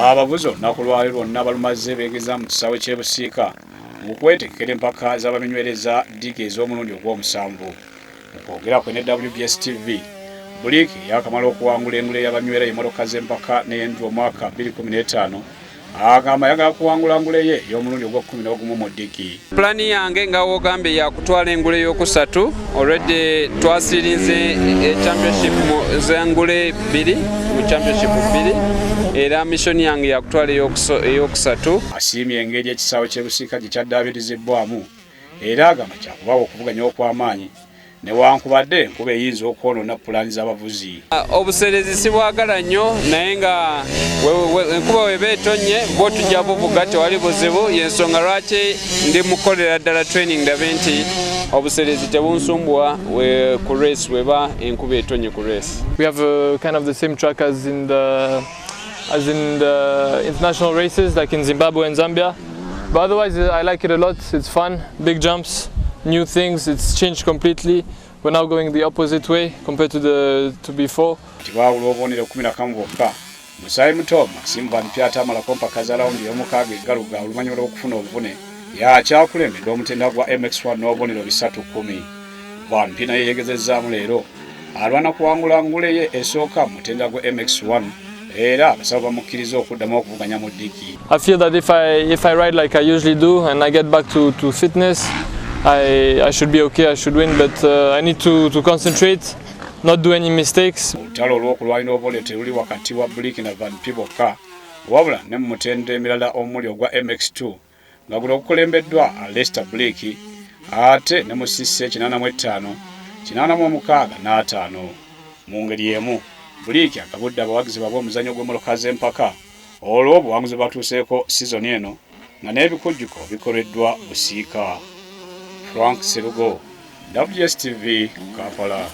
Abavuzi olunaku lwali lwonna balumaze beegeza mu kisaawe ky'e Busiika mu kwetegekera empaka z'abaminywereza ddigi ez'omulundi ogw'omusanvu. Mu kwogera kwe ne WBS TV, Buliiki yakamala okuwangula engule y'abanywera emmotoka z'empaka n'endru omwaka 2015 agamba ayagala kuwangula ngule ye ey'omulundi ogw'okkumi n'ogumu mu ddigi. Pulani yange nga wogambye yakutwala engule y'okusatu. Already twasirinze championship z'engule bbiri mu championship bbiri, era mission yange yakutwala eyokusatu. Asiimye engeri ekisaawe ky'e Busiika gye kyaddaabirizibwamu era agamba kyakubawo okuvuganya okw'amaanyi newankubadde enkuba eyinza okwonoona pulaani z'abavuzi. Obuseerezi sibwagala nnyo, naye nga enkuba weba etonnye bwo tujja buvuga, tewali buzibu. Yensonga lwaki ndi mukukolera ddala training, ndabe nti obuseerezi tebunsumbuwa ku race weba enkuba etonnye ku race. We have kind of the same track as in the international races, like in Zimbabwe and Zambia. But otherwise, I like it a lot. It's fun, big jumps, new things. It's changed completely. We're now going the opposite way compared to before. Nti baawula obubonero 11 bwokka. Musaayi muto Maxime Van Pi amalako mpaka za rawundi ey'omukaaga eggaluga oluvannyuma lw'okufuna obuvune yakyakulembedde omutendera gwa MX1 n'obubonero 310. Van Pi naye yeegezezzaamu leero, alwana kuwangula ngule ye esooka mu mutendera gwa MX1 era abasawo bamukkiriza okuddamu okuvuganya mu ddigi. I feel that if I ride like I usually do and I get back to fitness, I should be okay. I should win, but I need to concentrate, not do any mistakes. Olutalo olw'okulwanira obubonero teruli wakati wa Blick na Van Pi bokka, wabula ne mu mutendera emirala omuli ogwa MX2 nga guno gukulembeddwa Lester Blick, ate ne mu cc 85, 86 n'ataano. Mu ngeri emu Blick agabudde abawagizi babwe omuzannyo gw'emmotoka z'empaka olw'obuwanguzi batuuseeko sizoni eno nga n'ebikujjuko bikoleddwa Busiika. Frank Serugo, WSTV, Kampala.